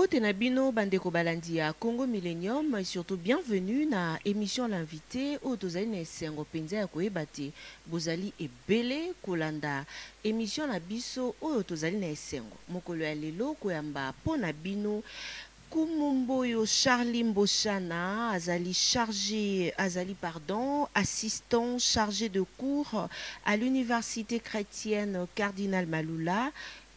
Mbote na bino bandeko balandi ya Congo Millennium et surtout bienvenue na émission L'invité oyo tozali na esengo mpenza ya koyeba te bozali ebele kolanda émission na biso oyo tozali na esengo mokolo ya lelo koyamba mpo na bino Nkumu Mboyo Charly Mboshana. Azali chargé, azali, pardon, assistant chargé de cours à l'Université chrétienne Cardinal Malula.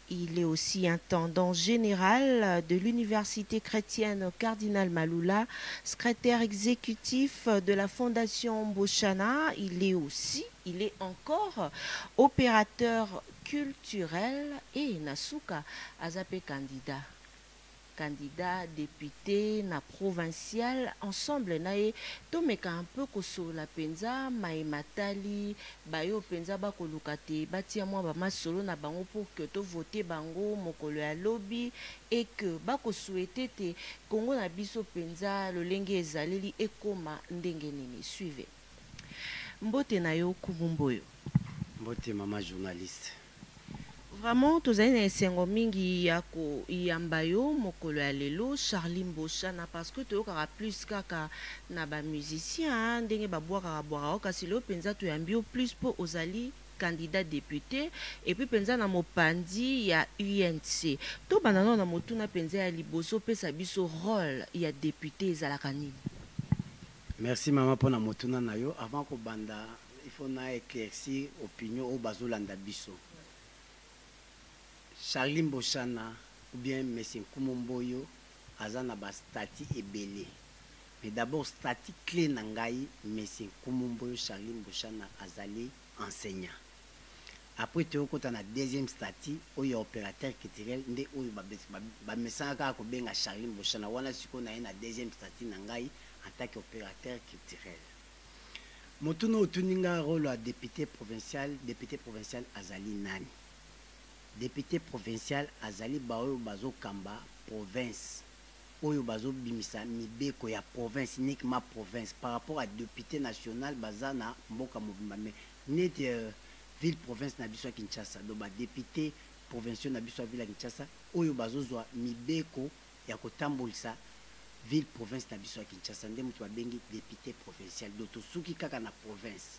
Il est aussi intendant général de l'Université chrétienne Cardinal Malula, secrétaire exécutif de la Fondation Mboshana. Il est aussi, il est encore opérateur culturel et nasuka aza pe candidat député na provincial ensemble na ye. Tomeka un peu kosola mpenza maye matali bayo mpenza bakoluka te batia mwa bamasolo na bango pour que tovote bango mokolo ya lobi et que bakosouhaiter te Kongo na biso mpenza lolenge ezaleli ekóma ndenge nini. Suivez. Mbote na yo, Nkumu Mboyo. Mbote, mama journaliste. Vraiment tozali na esengo mingi ya koyamba yo mokolo ya lelo, Charly Mboshana, parce que toyokaka plus kaka na bamusicien ndenge babwakaka bwakaka, kasi lelo mpenza toyambi yo plus mpo ozali candidat député et puis mpenza na mopanzi ya UNC. Tobanda nano na motuna mpenza ya liboso: opesa biso rôle ya député ezalaka nini? Merci mama mpona motuna na yo. Avant kobanda, il faut na éclaircir opinion oyo bazolanda biso. Charly Mboshana ou bien monsieur Nkumu Mboyo aza na bastatut ebele, mais d'abord statut clé na ngai, monsieur Nkumu Mboyo Charly Mboshana azali enseignant. Après toyokota na deuxième statut oyo ya opérateur culturel, nde oyo bamesana kaka kobenga Charly Mboshana wana. Sikoyo na ye na deuxième statut na ngai en tant qu'opérateur culturel. Motuna otuni nga, rôle ya député provincial. Député provincial azali nani? Député provincial azali baoyo bazokamba province, oyo bazobimisa mibeko ya province, uniquement province, par rapport à député national baza na mboka mobimba. Mais neti ville province na biso ya Kinshasa, donc badéputé provinciaux na biso ya ville ya Kinshasa oyo bazozwa mibeko ya kotambolisa ville province na biso ya Kinshasa, nde moto babengi député provincial. Donc tosuki kaka na province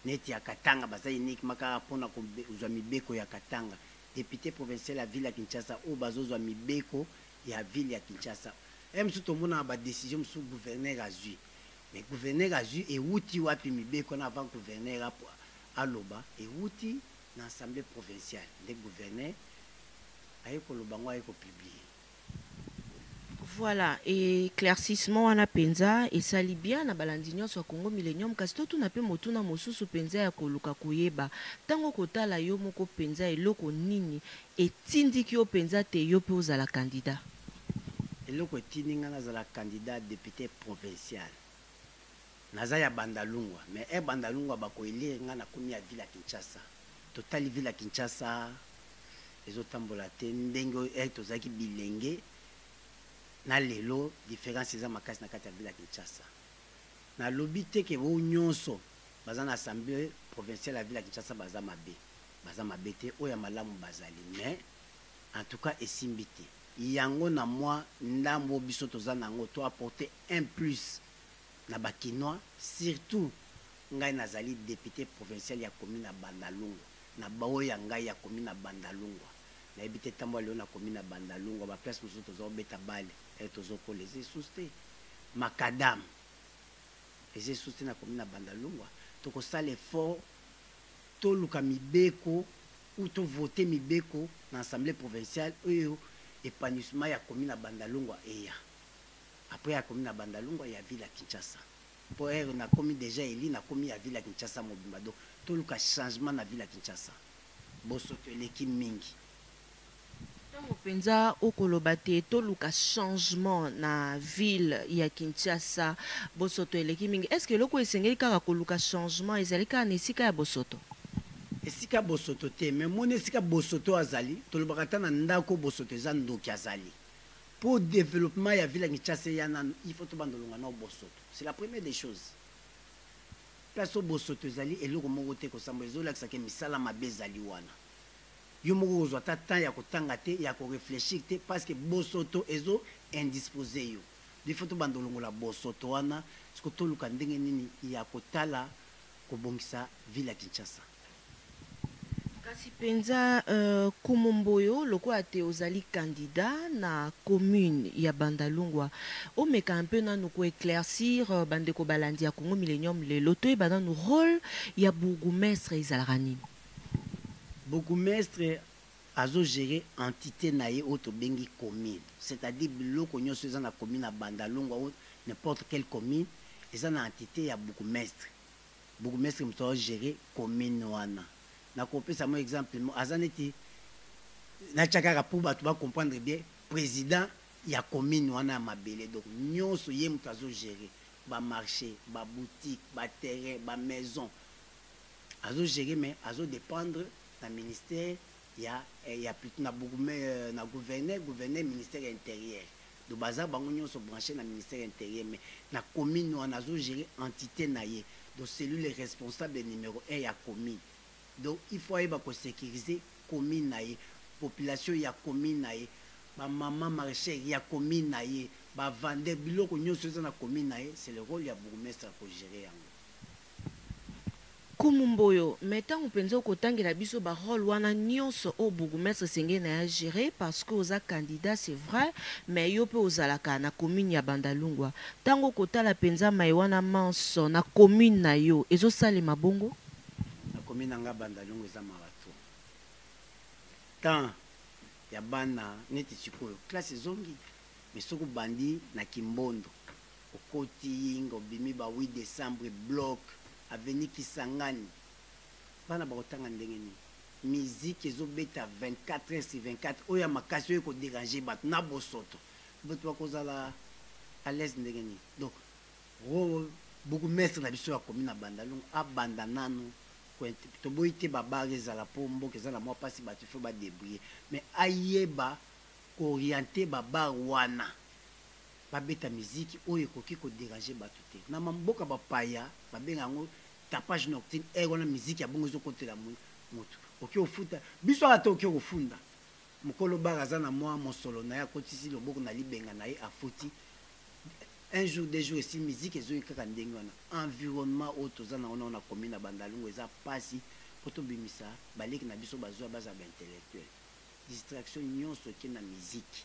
neti ya Katanga, baza uniquement kaka mpona kozwa mibeko ya Katanga. Député provincial ya ville ya Kinshasa oyo bazozwa mibeko ya ville ya Kinshasa, e mosusu tomonaka badécision mosusu gouverneur azwi, mais gouverneur azwi ewuti wapi? Mibeko wana, avant gouverneur aloba, ewuti na assemblée provinciale, nde gouverneur aye koloba ngo, aye kopublier. Voilà, éclaircissement wana mpenza esali bien na balandi nyonso ya Congo Millennium. Kasi totuna mpe motuna mosusu mpenza ya koluka koyeba: ntango kotala yo moko mpenza, eloko nini etindiki yo mpenza te yo mpe ozala candidat? Eloko etindi ngai nazala candidat député provincial, naza ya Bandalungwa, mais e Bandalungwa bakoélire ngai, nakomi ya ville ya Kinshasa. Totali ville ya Kinshasa ezotambola te ndenge oyo tozalaki bilenge na lelo, différence eza makasi na kati ya ville ya Kinshasa. Nalobi te ke oyo nyonso baza na assemblée provinciale ya ville ya Kinshasa baza mabe. Baza mabe te, oyo ya malamu bazali, mais en tout cas esimbi te. Yango na mwa ndambo biso toza nango, to apporter un plus na Bakinois. Surtout ngai nazali député provincial ya commune ya Bandalungwa, na baoyo ya ngai ya commune ya Bandalungwa. Nayebi te ntambo ya lelo na commune ya Bandalungwa, baplace mosusu toza kobeta bale e tozokola, eza esusu te, macadam eza esusu te na commune ya Bandalungwa. Tokosala effort, toluka mibeko ou tovote mibeko na assemblée provinciale oyo épanouissement ya commune ya Bandalungwa eya. Après ya commune ya Bandalungwa, ya ville ya Kinshasa, mpo ere nakomi déjà eli, nakomi ya ville ya Kinshasa mobimba. Donc toluka changement na ville ya Kinshasa, bosoto eleki mingi. Ntango mpenza okoloba te toluka changement na ville ya Kinshasa, bosoto eleki mingi, est ce que eloko esengeli kaka koluka changement ezali kaka na esika ya bosoto? Esika bosoto te, mais moni esika bosoto azali, tolobaka ata na ndako bosoto eza, ndoki azali. Mpo développement ya ville ya Kinshasa eya nano, il faut tobanda olonga na bosoto. C'est la première des choses. Place oyo bosoto ezali, eloko moko te kosamba, ezolakisaka misala mabe ezali wana. Yo moko okozwa ata temps ya kotanga te, ya ko reflechir te parce que bosoto ezo indisposer yo. Il faut tobanda kolongola bosoto wana, sikoyo toluka ndenge nini ya kotala kobongisa ville ya Kinshasa. Kasi penza Nkumu Mboyo, lokola te ozali candidat na commune ya Bandalungwa, omeka un peu nanu ko eclaircir bandeko balandi ya Congo Millenium lelo, toyeba nanu role ya bourgoumestre ezalaka nini? Bourgoumestre azo gerer entite na ye oyo tobengi commune, c'est-à-dire biloko nionso eza na commune ya Bandalungwa ou n'importe quelle commune eza na entite ya bourgoumestre. Bourgoumestre moto azo gerer commune wana. Nakopesa mwa exemple moko, aza neti, natia kaka pour batu ba comprendre bien, president ya commune wana ya mabele, donc nionso ye moto azo gerer, ba marches, ba boutiques, ba terrains, ba maisons, azo gerer mais azo dependre na ministère ya ya plutot na bourgme na gouverneur, gouverneur ministère ya interieur, donc baza bango nionso branche na ministère ya interieur mais na commune wana azo gerer entite na ye, donc c'est lui le responsable numero un ya commune, donc il faut ayeba ko securiser commune na ye, population ya commune na ye, ba maman marechères ya commune na ye, ba vendeurs, biloko nionso eza na commune na ye, c'est le role ya bourgmestre ya ko gerer yango. Nkumu Mboyo, mais tango penza okotangela biso ba role wana nionso oyo bourgoumestre esengeli naye a gerer parce que oza candidat c'est vrai mais yo pe ozalaka na commune ya Bandalungwa tango okotala penza maye wana manso na commune na yo ezosalema bongo? Na commune na nga Bandalungwa eza mawa trop temps ya bana neti sikoyo classe ezongi mais soki obandi na kimbondo Okoti yinga obimi ba 8 decembre bloc avenue kisangani bana bakotanga ndenge nini musique ezo beta 24 heures sur 24 oyo ya makasi oyo eko deranger batu na bosoto batu bakozala à l'aise ndenge nini donc bourgmestre na biso ya commune ya bandalungu abanda nanu toboyi te ba bar ezala po mboka eza na mwa pasi batu il faut ba debrouiller mais ayeba ko orienter ba bar wana Babeta miziki oyo ekoki ko deranger batu te. Na mamboka ba paya ba benga yango tapage nocturne, heure wana miziki ya bongo ezo kotela mutu. Oke ofuta, biso awa ata oke kofunda, mukolo bar aza na mwa mosolo naye akotisi loboko na libenga naye afuti, un jour deux jours esili miziki ezongi kaka ndenge wana. Environnement oyo toza nango nao na commune ya Bandalungwa eza pasi po tobimisa baleki na biso bazwa bazala ba intellectuels. Distraction nionso eke na miziki.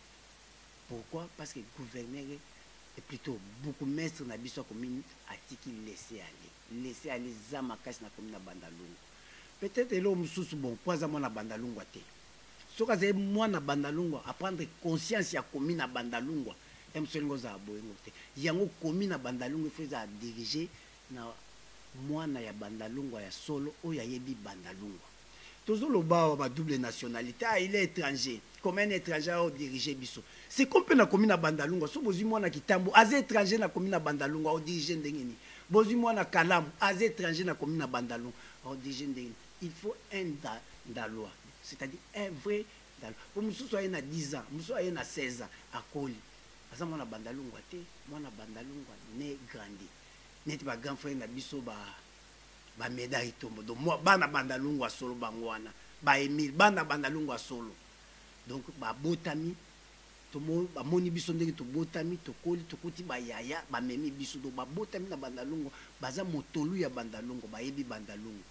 Pourquoi? Parce que gouverneur et plutot bourgmestre na biso ya commune atiki laisser aller. Laisser aller eza makasi na commune ya Bandalungwa. Peut-etre eloko mosusu bon po aza mwana Bandalungwa te. Soki azali mwana Bandalungwa a prendre conscience ya commune ya Bandalungwa, ya mosusu elingi ozala boyengo te. Yango commune ya Bandalungwa il faut ezala diriger na mwana ya Bandalungwa ya solo oyo ayebi Bandalungwa. Tozo loba awa ba double nationalite ah il est etranger comment un etranger azo diriger biso c'est comme pe na commune ya bandalungwa soki bozui mwana kitambo aza etranger na commune ya bandalungwa ako diriger ndenge nini bozui mwana kalamu aza etranger na commune ya bandalungwa ako diriger ndenge nini il faut un ndalwa c'est à dire un vrai ndalwa po mususu aye na 10 ans mususu aye na 16 ans akoli aza mwana bandalungwa te mwana bandalungwa ne grandi neti ba grand frère na biso ba Ba Medard Itombo donc moi bana bandalungwa solo bango wana ba Emile bana bandalungwa solo donc ba botami tomo ba moni biso ndenge tobotami tokoli tokuti ba yaya ba memi biso donc ba botami na bandalungwa baza motolu ya bandalungwa bayebi bandalungwa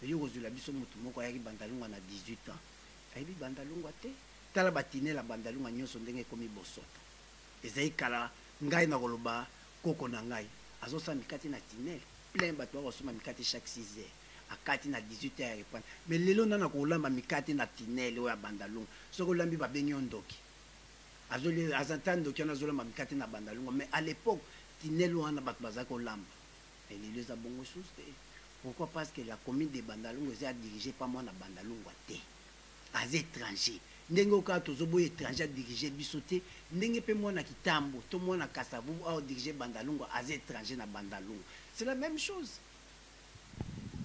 mais yo okozwela biso mutu moko ayaki bandalungwa na 18 ans ayebi bandalungwa te tala ba tinel ya bandalungwa nionso ndenge ekomi bosoto ezali kala ngai nakoloba koko na ngai azosala mikate na tinel Plein batu bako somba mikate chaque 6 heures akati na 18 heures a reprendre mais lelo nani akolamba mikate na tinel oyo ya bandalungwa soki olambi ba bengi yo ndoki azo aza ta ndoki wana azolamba mikate na bandalungwa mais à l'epoque tinel wana batu bazalaki kolamba mais lelo eza bongo susu te pourquoi parce que la commune de bandalungwa eza dirige pa mwana bandalungwa te aza etranger ndenge oyo kaka tozo boya etranger a diriger biso te ndenge pe mwana kitambo to mwana kasavubu ao diriger bandalungwa aza etranger na bandalungwa c'est la meme chose.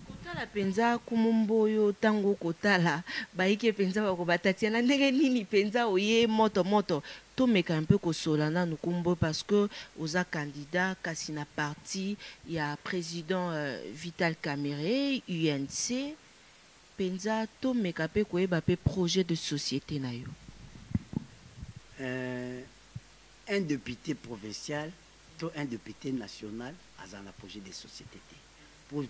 Kotala penza kumu mboyo tango okotala bayike penza bako ba Tatiana ndenge nini penza oye moto moto tomeka un peu kosola nanu kumbo parce que oza candidat kasi na parti ya president vital kamerhe UNC. mpenza tomeka mpe koyeba mpe projet de société na yo. Un député provincial to un député national aza na projet de société te.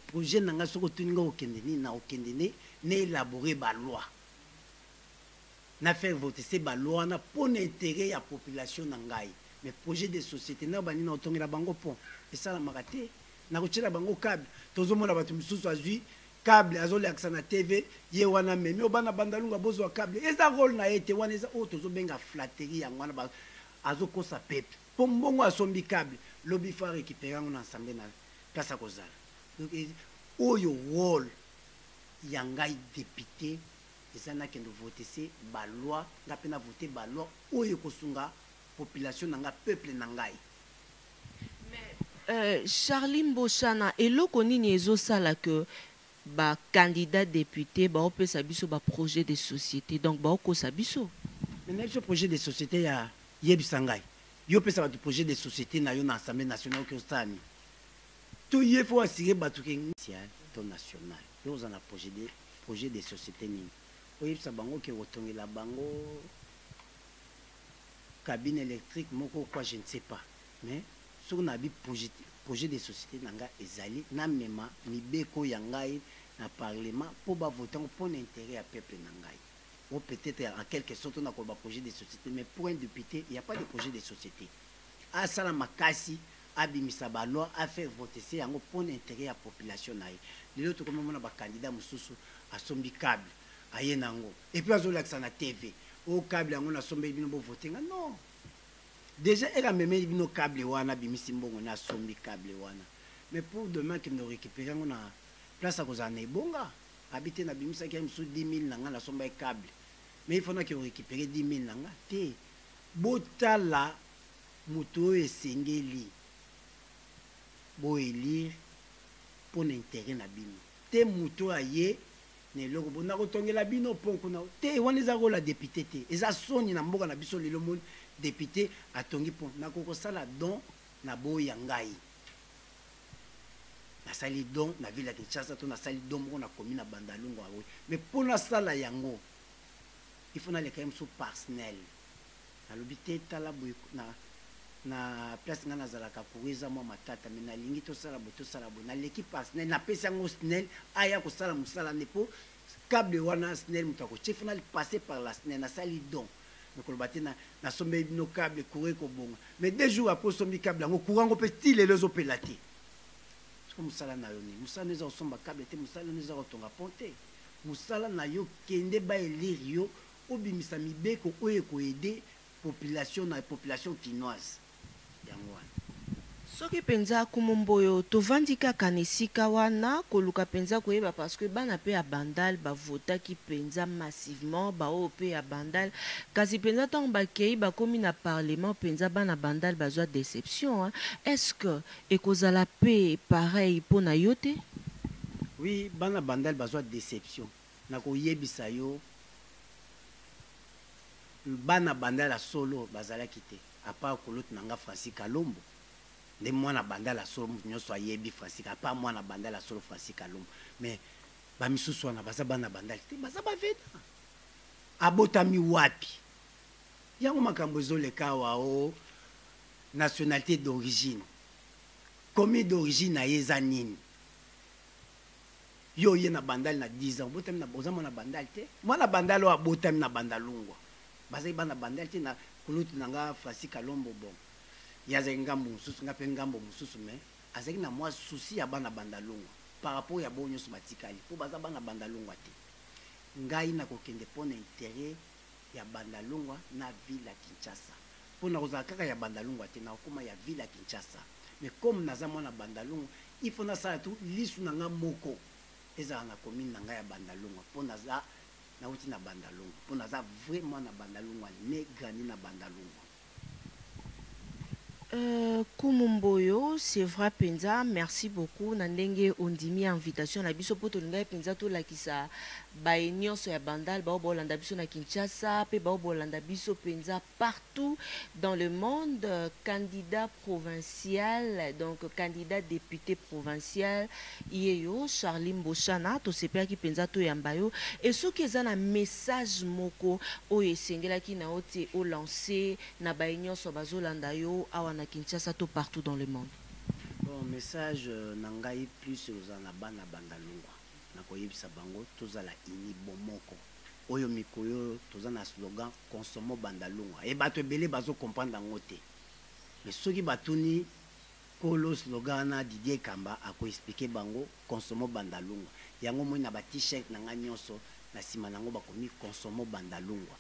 Projet na ngai, soki otuni nga okende nini, na okende ne na élaborer baloi, na faire voter se baloi wana mpo na intérêt ya population na ngai. Mais projet de société na banini, na otongela bango pont, esalamaka te. Na kotiela bango câble, tozomona bato misusu azwi câble, azolakisa na TV, ye wana amemi oyo bana Bandalunga bozwa câble. Eza rôle na ye te wana, eza oyo tozobenga flatterie. Yango wana azokosa peuple, mpo mbongo asombi câble, lobi faut arécupérer yango na assemblée na place akozala. Donc oyo rôle ya ngai député eza nakende vote se baloi, nga mpe na vote baloi oyo ekosunga population na nga, peuple na ngai. Charlie Mboshana, eloko nini ezosala ke bacandidat député baopesa biso baprojet de société, donc baokosa biso? Mais na biso projet de société ya, yebisa ngai, yo opesa bato projet de société na yo na Assemblée nationale, oki osala nini? To ye faut assurer bato ke to national, yo oza na projet de société nini oyebisa bango ke kotongela bango cabine électrique moko quoi, je ne sais pas. Mais soki nabi projet de société na ngai ezali namema mibeko ya ngai na parlement mpo bavote yango mpo na intérêt ya peuple na ngai, ou peut-être en quelque sorte on a projet de société. Mais pour un député, il n'y a pas de projet de société. Asala makasi abimisa baloi, afaire voter se yango mpo na intérêt ya population na ye. Lelo tokomi mona bacandidat mosusu asombi câble, aye nango, et puis azolakisa na TV: o câble yango nasombeli bino, bovote nga. Non, déjà ere amemeli bino câble wana, abimisi mbongo na asombi câble wana, mais pour demain kende récupérer yango na place akozala na ebonga abi te, nabimisaki ya mosusu 10 000 na nga, nasomba ye câble, mais il faut nake récupérer 10 000 na nga te. Botala moto oyo esengeli boélire mpo na intérêt na bino te. Moto oyo aye na eloko bo nakotongela bino pont kuna te, wana eza rôle ya député te. Eza soni na mboka na biso lelo, moni député atongi pont. Nakoki kosala don na boya ngai, nasali don na ville ya Kinshasa to nasali don moko nakomi na Bandalungu awe, mais mpo nasala yango, il faut naleka ye mosusu par SNEL. Nalobi te, tala boye, na place ngai nazalaka, courant eza mwa matata, mais nalingi tosala boye, tosala boye. Naleki par SNEL, napesi yango SNEL, aya kosala mosala nde mpo câble wana SNEL moto akotie, faut napasse par la SNEL. Nasali don, mais koloba te nasombeli bino câble, courant ekobonga, mais 2 jours après osombi câble yango, courant yango mpe ti lelo ezopela te. Soki mosala na yo nini? Mosala no eza kosomba câble te, mosala no eza kotonga pont te. Mosala na yo, kende baélire yo, obimisa mibeko oyo ekoaider population na population kinoise. Yango wana. Soki mpenza nkombo oyo tovandi kaka na esika wana, koluka mpenza koyeba, parce que bana mpe ya Bandal bavotaki mpenza massivement, baoyo mpe ya Bandal, kasi mpenza ntango bakei, bakomi na parlement, mpenza bana Bandal bazwa déception, hein. Est ce que ekozala mpe pareil mpo na yo te? Oui, bana Bandal bazwa déception. Nakoyebisa yo, bana Bandal ya solo bazalaki te, à part kulutu na nga Francis Kalombo nde mwana Bandal ya solo. Moto nyonso ayebi Francis, à part mwana Bandal ya solo Francis Kalombo. Mais bamisusu wana baza bana Bandal te, baza bavena. Abotami wapi? Yango makambo ezoleka awa, o nationalité d'origine, commune d'origine na ye eza nini? Yo oye na Bandali na 10 ans, obotami na, oza mwana Bandali te. Mwana Bandali oyo abotami na Bandalungwa, bazali bana Bandali te. Na kulutu na nga Francis Kalombo, bon, ye azalaki ngambo mosusu, nga mpe ngambo mosusu, mais azalaki na mwa souci ya bana Bandalungwa par rapport ya bongo nyonso batikali, mpo baza bana Bandalungwa te. Ngai nakokende mpo na intérêt ya Bandalungwa na ville ya Kinshasa, mpo na kozala kaka ya Bandalungwa te, nakokóma ya ville ya Kinshasa. Mais comme naza mwana Bandalungwa, il faut nasala tu lisu na nga moko ezala na commune na ngai ya Bandalungwa, mpo naza nauti na Bandalungwa, mpo naza vrai mwana Bandalungwa, né, grandi na Bandalungwa. Kumu Mboyo, c'est vrai mpenza, merci beaucoup na ndenge ondimi invitation na biso, mpo tolingaki mpenza tolakisa. Baye nyonso ya Bandal bao bolanda biso na Kinshasa pe bao bolanda biso penza partout dans le monde, candidat provincial, donc candidat député provincial yeyo Charly Mboshana, tosepelaki penza toyamba yo. Et soki eza na message moko oyo esengelaki na yo te o lancer na baye nyonso bazolanda yo awa na Kinshasa to partout dans le monde? Bon, message na ngai plus ozala na bana Bandalungwa, nakoyebisa bango tozala ini bomoko. Oyo mikolo toza na slogan consomo Bandalungwa, e bato ebele bazocomprendre yango te, mais soki batuni kolo slogan wana, Didier Kamba, akoexpliquer bango consomo Bandalungwa. Yango moi na ba t-shirt na ngai nyonso, na nsima nango bakomi consomo Bandalungwa.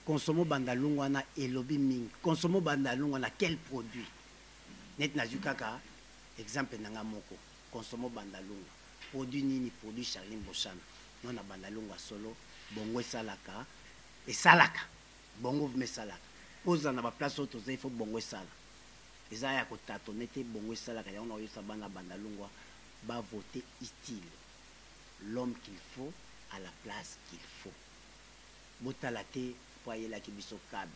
Consomo Bandalungwa wana elobi mingi. Consomo Bandalungwa na quel produit? Neti nazwi kaka exemple na ngai moko, consomo Bandalungwa produit nini? Produit Charly Mboshana, mwana Bandalungwa solo. Bongo esalaka, esalaka bongo vraimen esalaka. Mpo ozala na baplace oyo toza, ifo bongo esala, eza ya kotâtonner te, bongo esalaka. Yango na koyebisa bana Bandalungwa bavote utile, l'homme qu'il faut à la place qu'il faut. Botala te mpo ayelaki biso câble,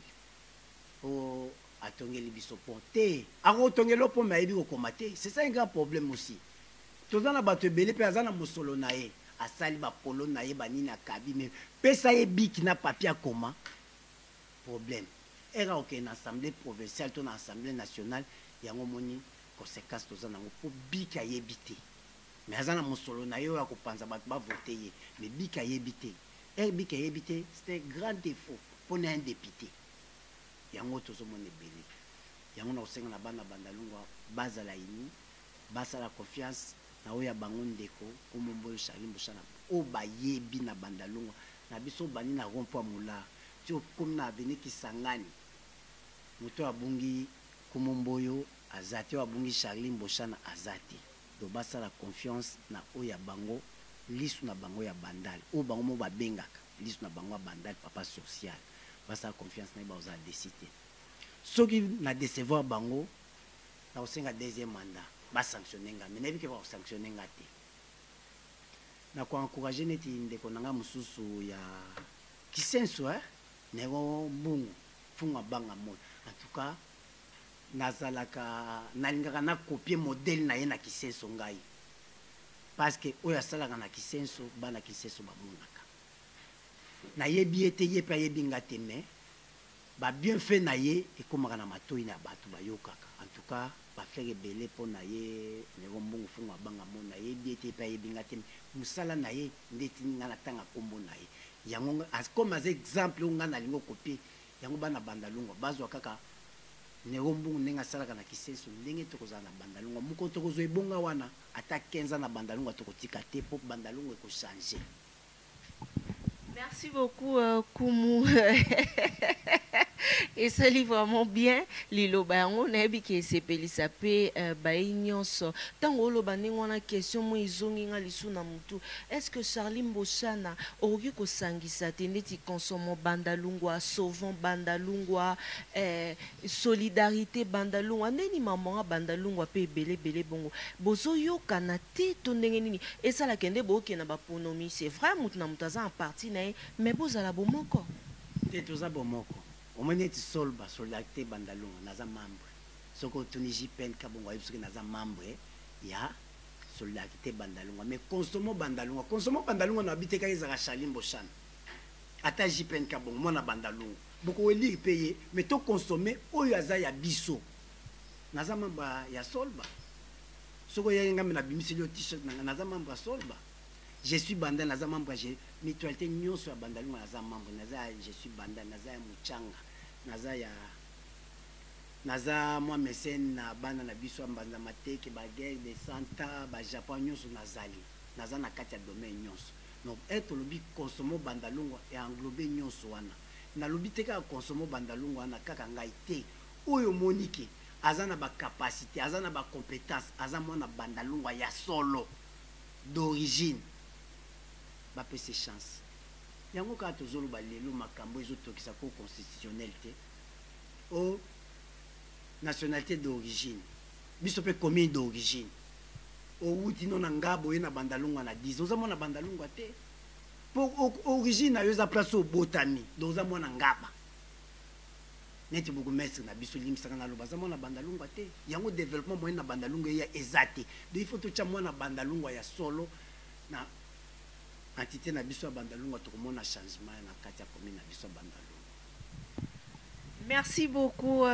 mpo atongeli biso pont te. Akotongeli o pont, mais ayebi kokoma te. C'est ça un grand problème aussi. Toza na bato ebele mpe aza na mosolo na ye, asali bapolo na ye, banini, akabi, mais pesa ye bic na papier akoma, problème. Ere okende na assemblée provinciale to na assemblée nationale, yango omoni conséquence toza nango, mpo bic ayebi te, mais aza na mosolo na ye oyo akopanza bato bavote ye, mais bic ayebi te. Ere bic ayebi te, c'est un grand défaut mpona un député. Yango tozomona ebele. Yango na kosenga na bana Bandalungwa bazala ini, basala confiance na oyo ya bango ndeko Nkombo Mboyo Charly Mboshana, oyo bayebi na Bandalungwa na biso. Obandi na rond-point Molar ti okomi na avenue Kisangani, moto oyo abungi Nkombo Mboyo aza te, oyo abungi Charly Mboshana aza te. Donc basala confiance na oyo ya bango, lisu na bango ya Bandal, oyo bango moko babengaka lisu na bango ya Bandal, papa social. Basala confiance na ye, bazala déçus te. Soki na décevoir bango, na kosenga deuxième mandat, basanctionne nga, mais nayebi ke bakosanctionne nga te. Na koencourage neti ndeko na nga mosusu ya Kisenso, eh? Nero Mbungu Mfungu abanga moi. En tout cas nazalaka, nalingaka na copier modèle na ye na Kisenso ngai, parce que oyo asalaka na Kisenso, bana Kisenso bamonaka. Nayebi ye te, ye mpe ayebi nga te, mais babienfait na ye ekomaka na matoi na bato, bayokaka. En tout cas bafleurs ebele mpo na ye, Nero Mbungu Mfungu abanga mo. Nayebi ye te, mpe ayebi nga te, mosala na ye nde etindi nga natanga nkombo na ye. Yango comme aza exemple oyo nga nalingi ocopier yango, bana Bandalungwa bazwa kaka Nero Mbungu ndenge asalaka na Kisenso, ndenge tokozala na Bandalungwa. Mokolo tokozwa ebonga wana, ata 15 ans na Bandalungwa, tokotika te mpo Bandalungwa ekochange. Merci beaucoup, Kumu. Esali vraiment bien liloba yango, nayebi ke esepelisa mpe baye nyonso. Ntango oloba ndenge wana, question mo ezongi nga lisu na mutu: est ce que Charly Mboshana okoki kosangisa te neti consommons Bandalungwa, sauvons Bandalungwa, solidarité Bandalungwa, ndeni mama Bandalungwa mpe ebele ebele bongo bozoyokana te, to ndenge nini esalaka nde bookende na baponomi? C'est vrai, motu na moto aza en parti na ye, mais bozala bomoko. Te, toza bomoko. Omoni neti solba, solidarité Bandalungwa, naza membre. Soki otuni JPN Kabongo, ayebi soki naza membre ya solidarité Bandalungwa. Mais consomo Bandalungwa, consomo Bandalungwa na babi te kaka ezalaka Charly Mboshana. Ata JPN Kabongo, mwana Bandalungwa, bokoelire mpe ye, mais toconsommer oyo aza ya biso. Naza membre ya solba. Soki oyaki ngambe, nabimiseli yo t-shirt na ngai, naza membre ya solba. Je suis Bandal, naza membre ya mutualité nyonso ya Bandalungwa, naza membre. Naza ya Je suis Bandal, naza ya Muchanga, naza ya, naza mwa mécène na bana na biso ya Mbanza Mateke, baguerre de santa, bajapon nyonso nazali, naza na kati ya domaine nyonso. Donc e tolobi consomo Bandalungwa e englobe nyonso wana. Nalobi te kaka consomo Bandalungwa wana kaka ngai te. Oyo omoni ke aza na bacapacité, aza na bacompétence, aza mwana Bandalungwa ya solo d'origine, bapesa chance. Yango kaka tozoloba lelo, makambo ezotokisa cour constitutionnelle te, o nationalité d'origine, biso mpe commune d'origine. Owuti no na Ngaba, oye na Bandalungwa na 10, oza mwana Bandalungwa te, po origine na yo eza place oyo obotami. Donc oza mwana Ngaba. Neti bourgmestre na biso, limbisaka naloba, aza mwana Bandalungwa te. Yango développement moyen na Bandalungwa eya eza te. Donc il faut totya mwana Bandalungwa ya solo na entité na biso ya Bandalungwa, tokomona changement na kati ya commune na biso ya Bandalungwa. Merci beaucoup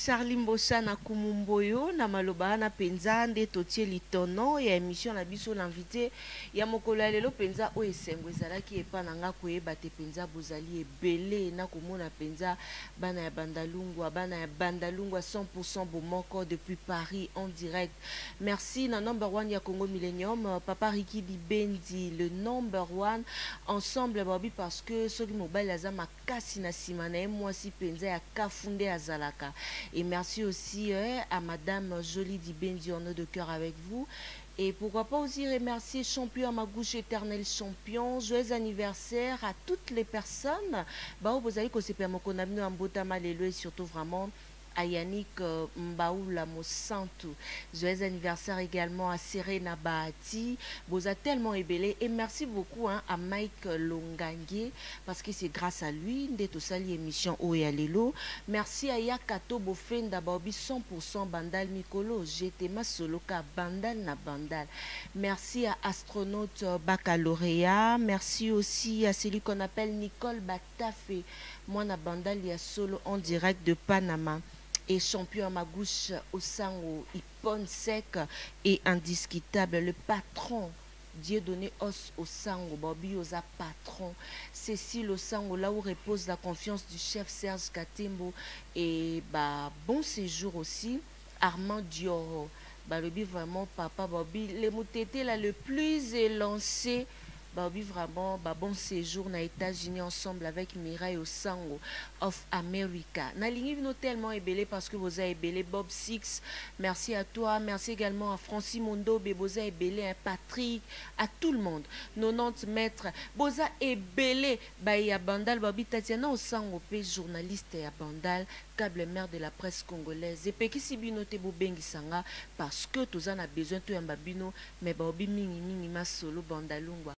Charlie Mboshana Kumumboyo na maloba wana mpenza nde totie litono ya émission na biso L'invité ya mokolo ya lelo. Mpenza oyo esengo ezalaki epa na nga koyeba te mpenza bozali ebele na komona mpenza bana ya Bandalungwa, bana ya Bandalungwa 100% bomoko depuis Paris en direct. Merci na number one ya Congo Millennium, papa Ricky Dibendi, le number one ensemble babi, parce que soki mobali aza makasi, na nsima na ye mwasi mpenza ya kafu nde azalaka. Et merci aussi à madame Jolie Dibendi, on est de cœur avec vous. Et pourquoi pas aussi remercier champion à ma gauche, éternel champion. Joyeux anniversaire à toutes les personnes bao bozali kosepela mokolo na bino ya mbotama lelo, et surtout vraiment à Yannick Mbaoula Mosantu. Joyeux anniversaire également à Serena Bahati. Boza tellement ebele. Et merci beaucoup, hein, à Mike Longangue, parce que c'est grâce à lui nde tosali émission oyo ya lelo. Merci à Yakato Bofenda Baobi 100% Bandal Mikolo. J'étais Masoloka Bandal na Bandal. Merci à Astronaute Baccalauréat. Merci aussi à celui qu'on appelle Nicole Batafé. Moi, Bandal ya solo en direct de Panama. Et champion à ma gauche, Osango, Ipon sec et indiscutable, le patron Dieudonné Os Osango, Bobby Oza patron, Cécile Osango, là où repose la confiance du chef Serge Katembo, et bah, bon séjour aussi, Armand Dioro, balobi vraiment papa Bobby, le moutété là le plus élancé, Bobby vraiment, bah, bon séjour na États-Unis ensemble avec Mireille Osango of America. Nalingi bino tellement ebele parce que vous avez ebele. Bob Six, merci à toi. Merci également à Francis Mondo, boza ebele, hein, Patrick, à tout le monde. 90 mètres, boza ebele, bah, ya Bandal, Bobby Tatiana Osango, pe journaliste ya Bandal, câble mère de la presse congolaise. Et puis si bino te bobengisanga parce que toza na besoin to yamba bino, mais Bobby mingi mingi ma solo Bandalungwa.